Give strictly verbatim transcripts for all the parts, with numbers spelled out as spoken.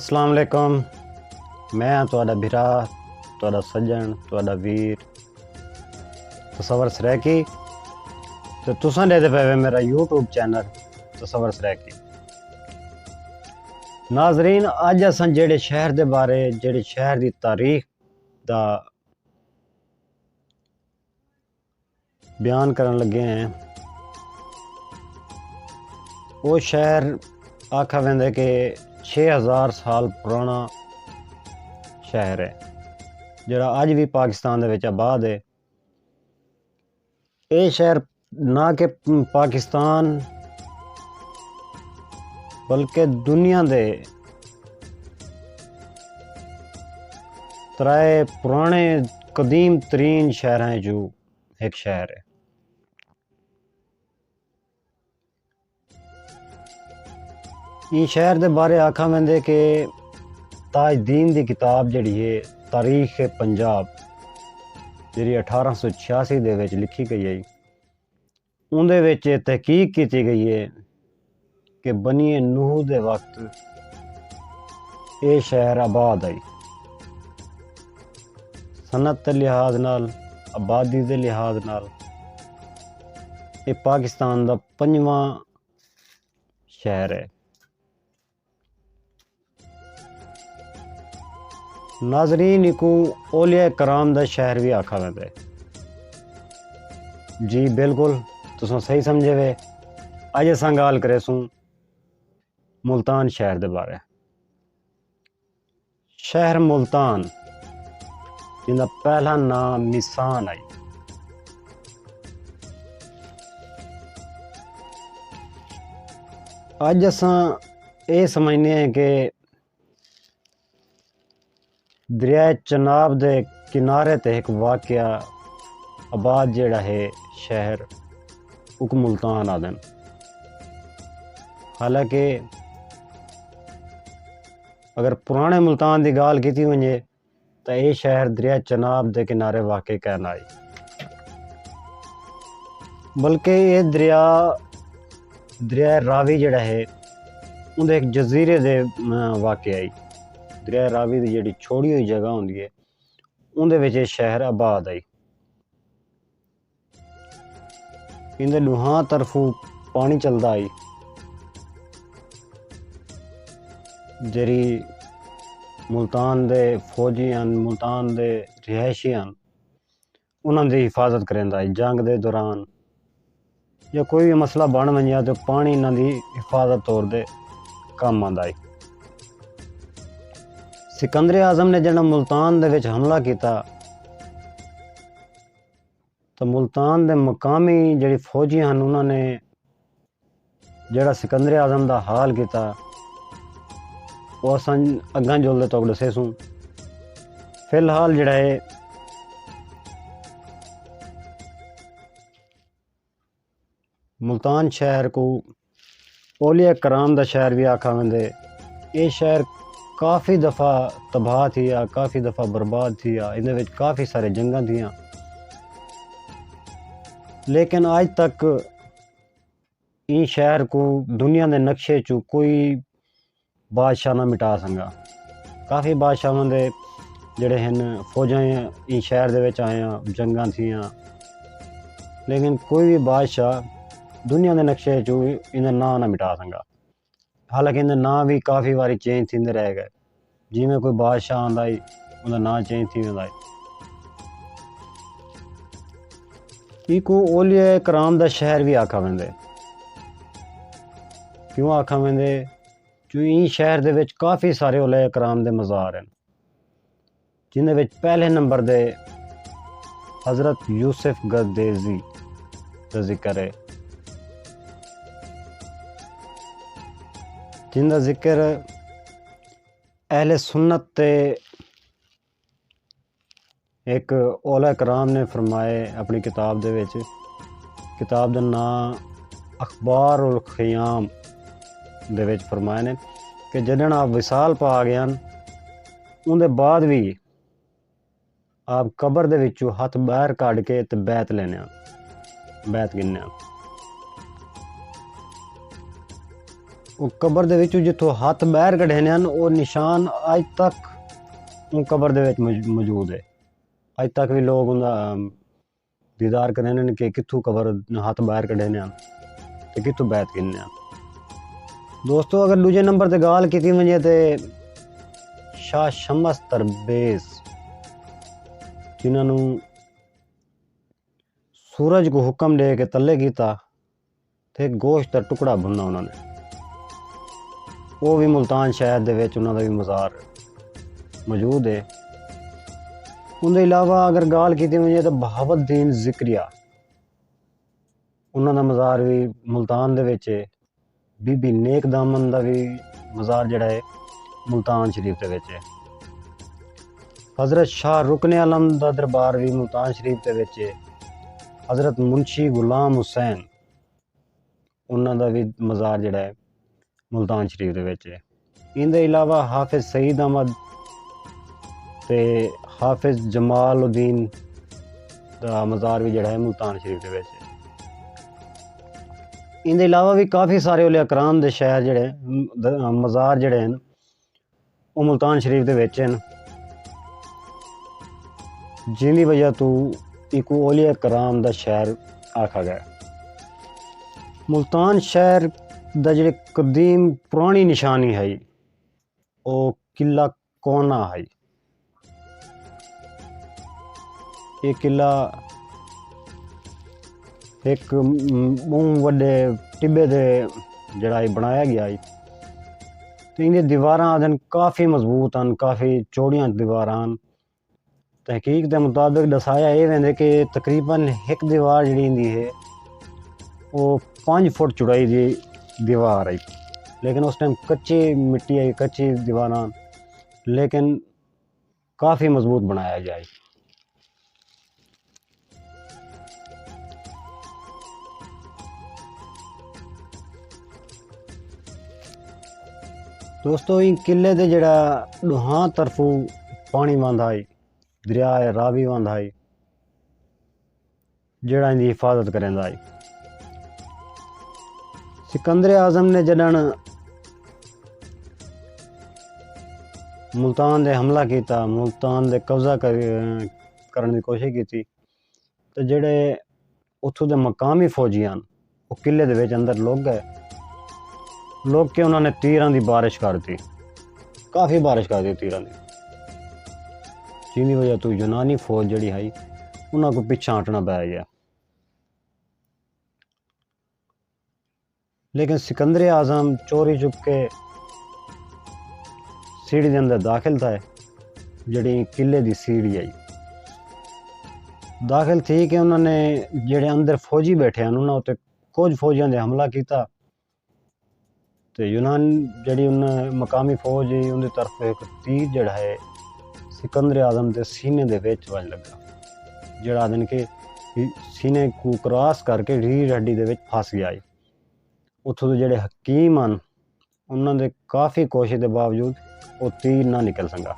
السلام علیکم۔ میں ہاں تہاݙا بھرا، تہاݙا سڄݨ، تہاݙا ویر تصور سرائیکی۔ تے تساں ݙیہدے پئے وے میرا یوٹیوب چینل تصور سرائیکی۔ ناظرین، اڄ اساں جیڑھے شہر دے بارے، جیڑھے شہر دی تاریخ دا بیان کرݨ لڳے ہیں، او شہر آکھا ویندے کہ چھ ہزار سال پراݨا شہر ہے، جیڑھا اڄ وی پاکستان دے وچ آباد ہے۔ اے شہر نہ کہ پاکستان بلکہ دنیا دے ترائے پراݨے قدیم ترین شہراں چوں ہک شہر ہے۔ ایں شہر دے بارے آکھا ویندے کہ تاج دین دی کتاب جیڑھی ہے تاریخ پنجاب، جیڑھی اٹھارہ سو چھیاسی دے وچ لکھی گئی ہے، اوندے وچ اے تحقیق کیتی گئی ہے کہ بنی نوح دے وقت اے شہر آباد ہئی۔ صنعت دے لحاظ نال، آبادی دے لحاظ نال اے پاکستان دا پنجواں شہر ہے۔ ناظرین، ایکوں اولیاء کرام دا شہر وی آکھا ویندے۔ جی بالکل، تساں صحیح سمجھے وے۔ اڄ اساں ڳالھ کریسوں ملتان شہر دے بارے۔ شہر ملتان، جیندا پہلا ناں میسان ہئی۔ اڄ اساں اے سمجھنے ہیں کہ دریائے چناب دے کنارے تے ہک واقع آباد جیڑھا ہے شہر، اوکوں ملتان آہدن۔ حالانکہ اگر پراݨے ملتان دی ڳالھ کیتی ونڄے تاں اے شہر دریائے چناب دے کنارے واقع کائنا ہئی، بلکہ اے دریا، دریائے راوی جیڑھا ہے، اوندے ہک جزیرے دے، م، واقع ہئی۔ دریائے راوی دی جیڑھی چھوڑی ہوئی جگہ ہوندی ہے، اوندے وچ اے شہر آباد ہئی۔ ایندے ݙوہاں طرفوں پاݨی چلدا ہئی۔ جیڑھی ملتان دے فوجی ہن، ملتان دے رہائشی ہن، انہاں دی حفاظت کریندا ہئی۔ جنگ دے دوران یا کوئی وی مسئلہ بݨ ونڄے تے پاݨی انہاں دی حفاظت طور تے کم آندا ہئی۔ سکندر اعظم نے جݙاں ملتان دے وچ حملہ کیتا، تاں ملتان دے مقامی جیڑھے فوجی ہن، انہاں نے جیڑھا سکندر اعظم دا حال کیتا، او اساں اڳاں جلدے تہاکوں ݙسیسوں۔ فی الحال جیڑھا ہے، ملتان شہر کوں اولیاء کرام دا شہر وی آکھا ویندے۔ اے شہر کافی دفعہ تباہ تھیا، کافی دفعہ برباد تھیا، ایندے وچ کافی سارے جنگاں تھیاں، لیکن اڄ تک ایں شہر کوں دنیا دے نقشے چوں کوئی بادشاہ نہ مٹا سڳا۔ کافی بادشاہاں دے جیڑھے ہن فوجاں ایں شہر دے وچ آئیاں، جنگاں تھیاں، لیکن کوئی وی بادشاہ دنیا دے نقشے چوں ایندا ناں نہ مٹا سڳا۔ حالانکہ ایندا ناں وی کافی واری چینج تھیندے رہ ڳئے۔ جیویں کوئی بادشاہ آندا ہئی، اوندا ناں چینج تھی ویندا ہئی۔ ایکوں اولیاء کرام دا شہر وی آکھا ویندے۔ کیوں آکھا ویندے؟ کیوں ایں شہر دے وچ کافی سارے اولیاء کرام دے مزار ہن، جیندے وچ پہلے نمبر دے حضرت یوسف گردیزی دا ذکر ہے، جیندا ذکر اہل سنت تے ہک اولیاء کرام نے فرمائے اپݨی کتاب دے وچ۔ کتاب دا ناں اخبار الخیام دے وچ فرمائے نے کہ جݙݨ آپ وصال پا ڳئے ہن، اوندے بعد وی آپ قبر دے وچوں ہتھ ٻاہر کڈھ کے تے بیعت لینے ہن، بیعت گھننے ہن۔ او قبر دے وچوں جتھوں ہتھ ٻاہر کڈھیندے ہن، او نشان اڄ تک اوں قبر دے وچ موج-، موجود ہے۔ اڄ تک وی لوگ اوندا، ام، دیدار کریندے ہن کہ کتھوں قبر ہتھ ٻاہر کڈھیندے ہن تے کتھوں بیعت گھندے ہن۔ دوستو، اگر ݙوجھے نمبر تے ڳالھ کیتی ونڄے تے شاہ شمس تربیز، جنہاں نوں سورج کوں حکم ݙے کے تلے کیتا تے گوشت دا ٹکڑا بھندا انہاں نے۔ او وی ملتان شہر دے وچ انہاں دا وی مزار موجود ہے۔ اوندے علاوہ اگر ڳالھ کیتی ونڄے تاں بہاؤالدین ذکریا، انہاں دا مزار وی ملتان دے وچ ہے۔ بی بی نیک دامن دا وی مزار جیڑھا ہے ملتان شریف دے وچ ہے۔ حضرت شاہ رکن عالم دا دربار وی ملتان شریف دے وچ ہے۔ حضرت منشی غلام حسین، انہاں دا وی مزار جیڑھا ہے ملتان شریف دے وچ ہے۔ ایندے علاوہ حافظ سعید احمد تے حافظ جمال الدین دا مزار وی جیڑھا ہے ملتان شریف دے وچ ہے۔ ایندے علاوہ وی کافی سارے اولیاء کرام دے شہر جیڑھے، م-، د-، مزار جیڑھے ہن، او ملتان شریف دے وچ ہن، جیندی وجہ توں ایکوں اولیاء کرام دا شہر آکھا ڳئے۔ ملتان شہر دا جیڑھے قدیم پراݨی نشانی ہئی، او قلعہ کونا ہئی۔ اے قلعہ ہک، م-، ٻہوں وݙے ٹٻے تے جیڑھا اے بݨایا ڳیا ہئی۔ تے ایندیاں دیواراں آہدن کافی مضبوط ہن، کافی چوڑیاں دیواراں ہن۔ تحقیق دے مطابق ݙسایا اے ویندے کہ تقریباً ہک دیوار جیڑھی ایندی ہے، او پنج فٹ چوڑائی دی دیوار ہئی، لیکن اس ٹائم کچی مٹی ہئی، کچی دیواراں، لیکن کافی مضبوط بݨایا ڳیا ہئی۔ دوستو، ایں قلعے دے جیڑھا ݙوہاں طرفوں پاݨی واندا ہئی، دریائے راوی واندا ہئی، جیڑھا ایندی حفاظت کریندا ہئی۔ سکندر اعظم نے جݙݨ ملتان دے حملہ کیتا، ملتان دے قبضہ کر-، کرݨ دی کوشش کیتی، تے جیڑھے اتھوں دے مقامی فوجی ہن، او قلعے دے وچ اندر لک ڳئے۔ لک کے انہاں نے تیراں دی بارش کر ݙتی، کافی بارش کر ݙتی تیراں دی، جیندی وجہ توں یونانی فوج جیڑھی ہئی، انہاں کوں پچھاں ہٹݨا پئے ڳیا۔ لیکن سکندر اعظم چوری چپ کے سیڑھی دے اندر داخل تھئے، جیڑھی قلعے دی سیڑھی ہئی۔ داخل تھی کے انہاں نے جیڑھے اندر فوجی ٻیٹھے ہن، انہاں اتے کجھ فوجیاں دے حملہ کیتا۔ تے یونان جیڑھی ان مقامی فوج ہئی، ان دی طرف ہک تیر جیڑھا ہے سکندر اعظم دے سینے دے وچ ونڄ لڳا، جیڑھا آہدن کہ سینے کوں کراس کر کے ریڑھ ہڈی دے وچ پھس ڳیا ہئی۔ اتھوں دے جیڑھے حکیم ہن، انہاں دے کافی کوشش دے باوجود او تیر نہ نکل سڳا۔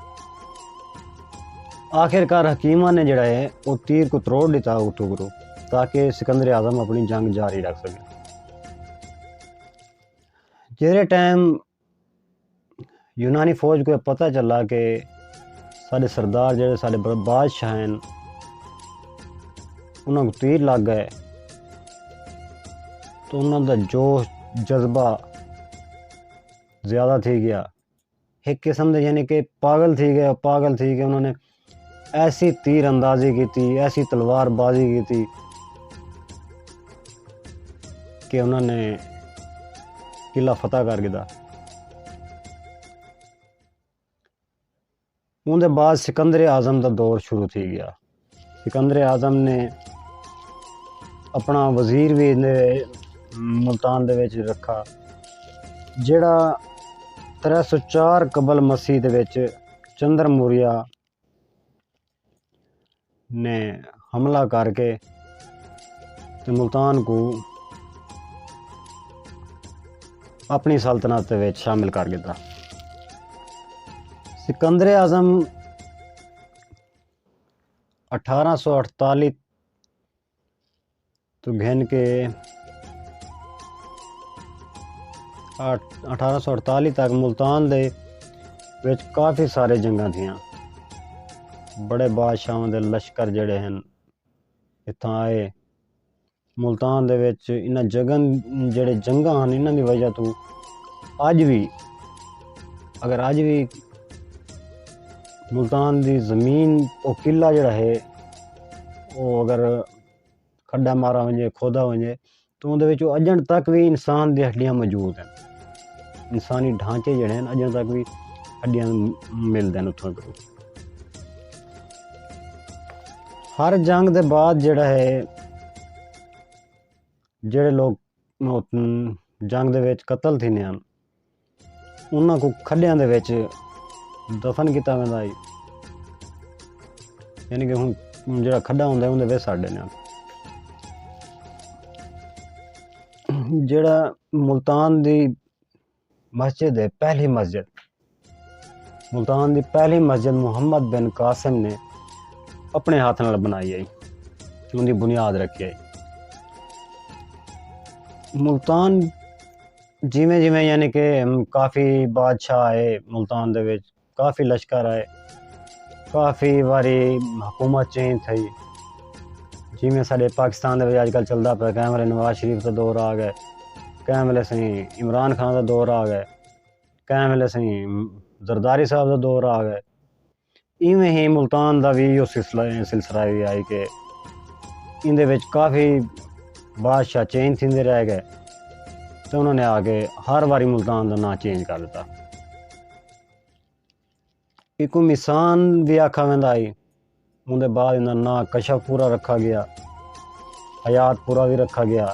آخر کار حکیماں نے جیڑھا ہے او تیر کوں تروڑ ݙتا اتھوں کروں، تاکہ سکندر اعظم اپݨی جنگ جاری رکھ سڳے۔ جیڑھے ٹائم یونانی فوج کوں پتہ چلا کہ ساݙے سردار جیڑھے ساݙے ب-، بادشاہ ہن، انہاں کوں تیر لڳ ڳئے، تو انہاں دا جوش جذبہ زیادہ تھی ڳیا۔ ہک قسم دے یعنی کہ پاگل تھی ڳئے، پاگل تھی کے انہاں نے ایسی تیر اندازی کیتی، ایسی تلوار بازی کیتی کہ انہاں نے قلعہ فتح کر گھدا۔ اوندے بعد سکندر اعظم دا دور شروع تھی ڳیا۔ سکندر اعظم نے اپݨا وزیر وی ایندے ملتان دے وچ رکھا، جیڑھا ترے سو چار قبل مسیح دے وچ چندر موریہ نے حملہ کر کے تے ملتان کوں اپݨی سلطنت دے وچ شامل کر گھدا۔ سکندر اعظم اٹھارہ سو اٹھتالیس توں گھن کے اٹھارہ سو اڑتالی تک ملتان دے وچ کافی سارے جنگاں تھیاں۔ بڑے بادشاہاں دے لشکر جڑے ہن اتھاں آئے۔ ملتان دے وچ انہاں جگن جڑے جنگاں ہن، انہاں دی وجہ تو اج بھی، اگر اج بھی ملتان دی زمین، او قلعہ جڑا ہے، او اگر کھڈا مارا ونجے، کھودا ونجے، تو اون دے وچ اجن تک بھی انسان دی ہڈیاں موجود ہیں۔ انسانی ڈھانچے جڑے ہیں، اجن تک بھی ہڈیاں ملدے ہیں اتھوں۔ ہر جنگ دے بعد جڑا ہے، جڑے لوگ جنگ دے وچ قتل تھیندے ہیں، انہاں کو کھڈیاں دے وچ دفن کیتا ویندا ہئی۔ یعنی کہ ہن جڑا کھڈا ہوندا ہے، اوندے وچ سٹ ݙیندے ہن۔ جڑا ملتان دی مسجد ہے، پہلی مسجد، ملتان دی پہلی مسجد محمد بن قاسم نے اپنے ہاتھ نال بنائی ہئی، اوندی بنیاد رکھی ہئی۔ ملتان جیویں جیویں، یعنی کہ، کافی بادشاہ آئے ملتان دے وچ، کافی لشکر آئے، کافی واری حکومت چینج تھئی۔ جیویں ساݙے پاکستان دے وچ اڄ کل چلدا پیا، کہیں ویلے نواز شریف دا دور آ ڳئے، کہیں ویلے سئیں عمران خان دا دور آ ڳئے، کہیں ویلے سئیں زرداری صاحب دا دور آ ڳئے۔ ایویں ہی ملتان دا وی ایہو سلسلہ، سلسلہ وی آئی کہ ایندے وچ کافی بادشاہ چینج تھیندے رہ ڳئے، تے انہاں نے آ کے ہر واری ملتان دا ناں چینج کر ݙتا۔ ایکوں میسان وی آکھا ویندا ہئی۔ اوندے بعد ایندا ناں کشف پورہ رکھا ڳیا، حیات پورہ وی رکھا ڳیا،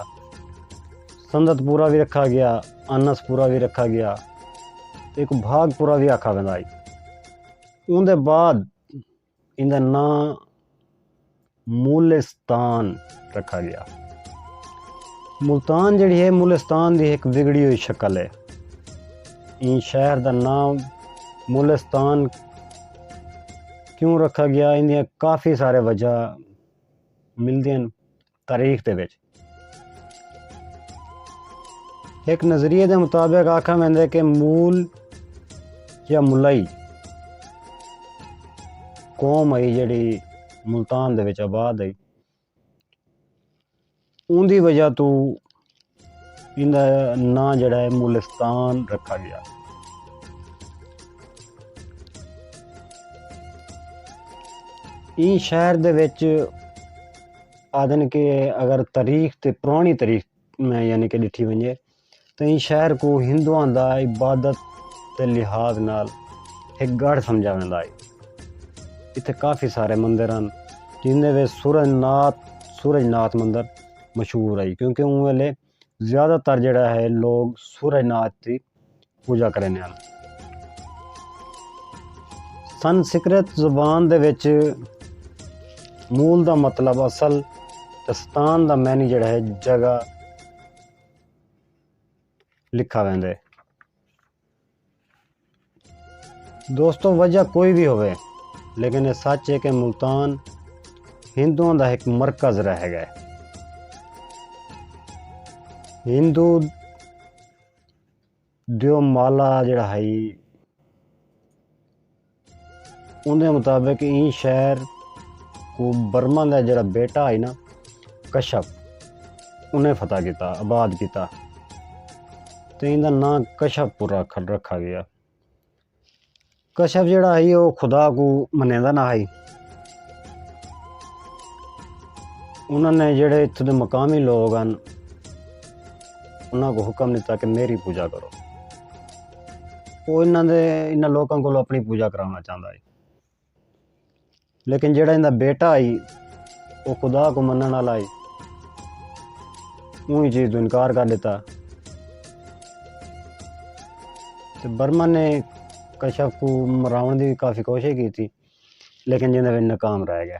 سندت پورہ وی رکھا ڳیا، انس پورہ وی رکھا ڳیا، تے ایکوں بھاگ پورہ وی آکھا ویندا ہئی۔ اوندے بعد ایندا ناں مولستان رکھا ڳیا۔ ملتان جڑی ہے، مولستان دی ہک وڳڑی ہوئی شکل ہے۔ ایں شہر دا ناں مولستان کیوں رکھا ڳیا؟ ایندیاں کافی سارے وجہ ملدیاں ہن تاریخ دے وچ۔ ہک نظریے دے مطابق آکھا ویندے کہ مول یا ملئی قوم ہئی جڑی ملتان دے وچ آباد ہئی، اوندی وجہ توں ایندا ناں جڑا ہے مولستان رکھا ڳیا۔ ایں شہر دے وچ آہدن کہ اگر تاریخ تے پرانی تاریخ میں یعنی کہ ݙٹھی ونڄے، تاں ایں شہر کوں ہندوؤں دا عبادت دے لحاظ نال ہک ڳڑھ سمجھا ویندا ہے۔ اتھے کافی سارے مندر ہن، جیندے وچ سورج ناتھ، سورج ناتھ مندر مشہور ہے، کیونکہ اوں ویلے زیادہ تر جڑا ہے لوگ سورج ناتھ دی پوجا کریندے ہن۔ سنسکرت زبان دے وچ مول دا مطلب اصل تے ستان دا معنی جڑا ہے جگہ لکھا ویندے۔ دوستو، وجہ کوئی بھی ہووے، لیکن یہ سچ ہے کہ ملتان ہندوؤں دا ایک مرکز رہ گئے۔ ہندو دیو مالا جڑا ہئی، اوندے مطابق ایں شہر کو برما دا جڑا بیٹا ہئی نا، کشپ، انہیں فتح کیتا، آباد کیتا، تے ایندا ناں کشپ پور رکھ، رکھا گیا۔ کشپ جڑا ہئی، او خدا کو منیندا نہ ہئی۔ انہاں نے جڑے اتھوں دے مقامی لوگ ہن، انہاں کو حکم ݙتا کہ میری پوجا کرو۔ او انہاں دے، انہاں لوکاں کولوں اپݨی پوجا کراوݨا چاہندا ہئی۔ لیکن جڑا ایندا بیٹا ہئی، او خدا کو منݨ والا ہئی، اوں ایں چیز توں انکار کر ݙتا۔ تے برما نے کشپ کو مراوݨ دی وی کافی کوشش کیتی، لیکن جیندے وچ ناکام رہ گیا۔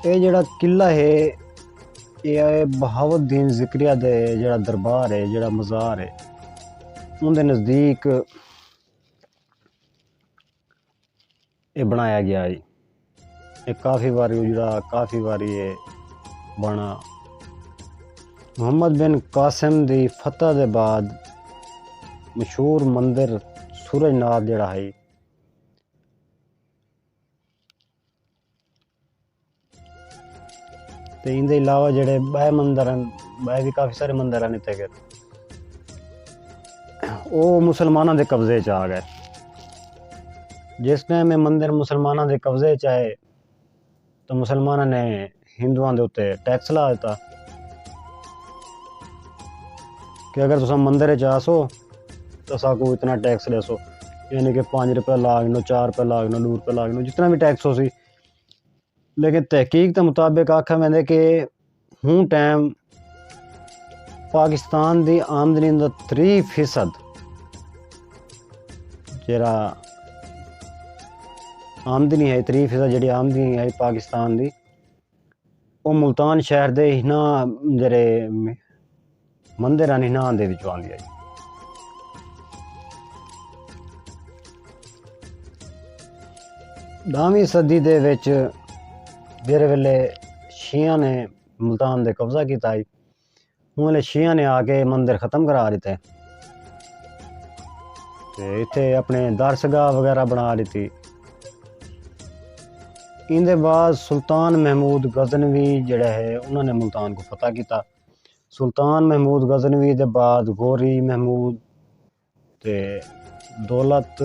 اے جڑا قلعہ ہے، اے ہے بہاؤالدین ذکریہ دے جڑا دربار ہے، جڑا مزار ہے، اوندے نزدیک اے بݨایا گیا ہے۔ اے کافی واری اجڑا، کافی واری اے بݨا۔ محمد بن قاسم دی فتح دے بعد مشہور مندر سورج ناتھ جڑا ہئی، تے ایندے علاوہ جڑے ٻئے مندر ہن، ٻئے وی کافی سارے مندر ہن اتھے کہ او مسلماناں دے قبضے چ آ ڳئے۔ جس ٹائم اے مندر مسلماناں دے قبضے چ آئے، تو مسلماناں نے ہندوؤں دے اتے ٹیکس لا دیتا کہ اگر تساں مندر وچ آسو تو اساں کو اتنا ٹیکس ݙیسو، یعنی کہ پانچ روپے لا گنو، چار روپے لا گنو، ݙو روپے لا گنو، جتنا بھی ٹیکس ہو سی۔ لیکن تحقیق دے مطابق آکھا ویندے کہ ہوں ٹائم پاکستان دی آمدنی دا تریہہ فیصد جڑا آمدنی ہے، تریہہ فیصد جڑی آمدنی ہے پاکستان دی، او ملتان شہر دے ہناں جڑے مندر ہن ہناں دے وچوں آندی ہے۔ ݙاہویں صدی دے وچ جڑے ویلے شیعہ نے ملتان دے قبضہ کیتا ہئی، اوں ویلے شیعہ نے آ کے مندر ختم کرا ݙتے تے اتھے اپݨے درسگاہ وغیرہ بݨا ݙتی۔ ایندے بعد سلطان محمود غزنوی جڑا ہے، انہاں نے ملتان کو فتح کیتا۔ سلطان محمود غزنوی دے بعد غوری محمود تے دولت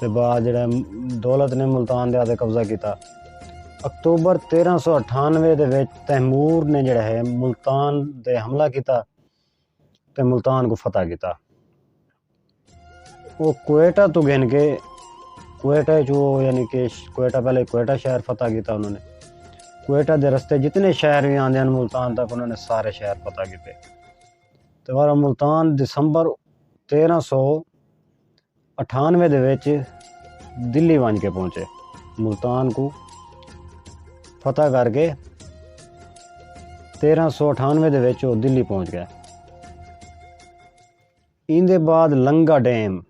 دے بعد جڑا دولت نے ملتان دے آتے قبضہ کیتا۔ اکتوبر تیرہ سو اٹھانوے دے وچ تیمور نے جڑا ہے ملتان دے حملہ کیتا تے ملتان کو فتح کیتا۔ وہ کوئٹہ تو گھن کے کوئٹہ چ وہ یعنی کہ کوئٹہ، پہلے کوئٹہ شہر فتح کیتا انہوں نے۔ کوئٹہ دے رستے جتنے شہر بھی آندے ہیں ملتان تک، انہوں نے سارے شہر فتح کیتے۔ تے والا ملتان دسمبر تیرہ سو اٹھانوے دے وچ دلی ونج کے پہنچے۔ ملتان کو فتح کر کے تیرہ سو اٹھانوے دے وچ وہ دلی پہنچ گئے۔ ایندے بعد لنگا ڈیم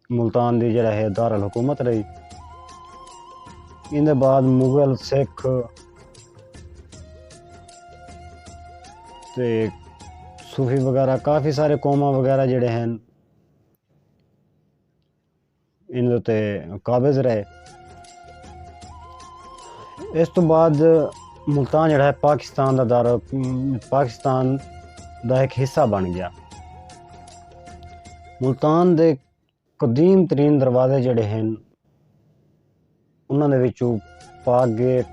ملتان دی جڑا ہے دارالحکومت رہی۔ ایندے بعد مغل، سکھ تے صوفی وغیرہ کافی سارے قوماں وغیرہ جڑے ہیں ان دے تے قابض رہے۔ اس تو بعد ملتان جڑا ہے پاکستان دا دار، پاکستان دا ایک حصہ بن گیا۔ ملتان دے قدیم ترین دروازے جڑے ہیں انہاں دے وچوں پاک گیٹ،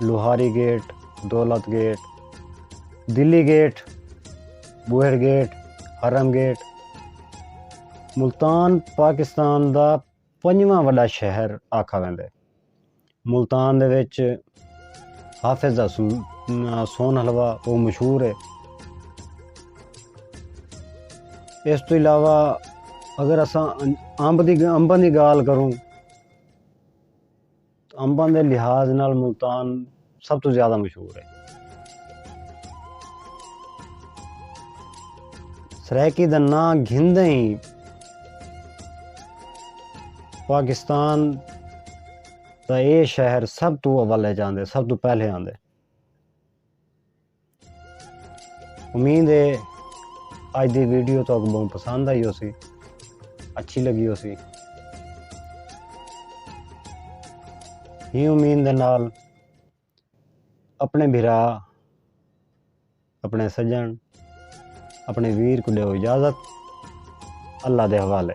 لوہاری گیٹ، دولت گیٹ، دلی گیٹ، بوہڑ گیٹ، حرم گیٹ۔ ملتان پاکستان دا پنجواں وݙا شہر آکھا ویندے۔ ملتان دے وچ حافظ دا سو-، سون حلوہ او مشہور ہے۔ اس تو علاوہ اگر اساں امب دی، امباں دی ڳالھ کروں، امباں دے لحاظ نال ملتان سب توں زیادہ مشہور ہے۔ سرائیکی دا ناں گھندے ہی پاکستان دا اے شہر سب توں اول اچ آندے، سب توں پہلے آندے۔ امید ہے اج دی ویڈیو تہاکوں بہوں پسند آئی ہوسی، اچھی لگی ہوسی۔ ہی امید دے نال اپنے بھرا، اپنے سجن، اپنے ویر کوں ݙیو اجازت۔ اللہ دے حوالے۔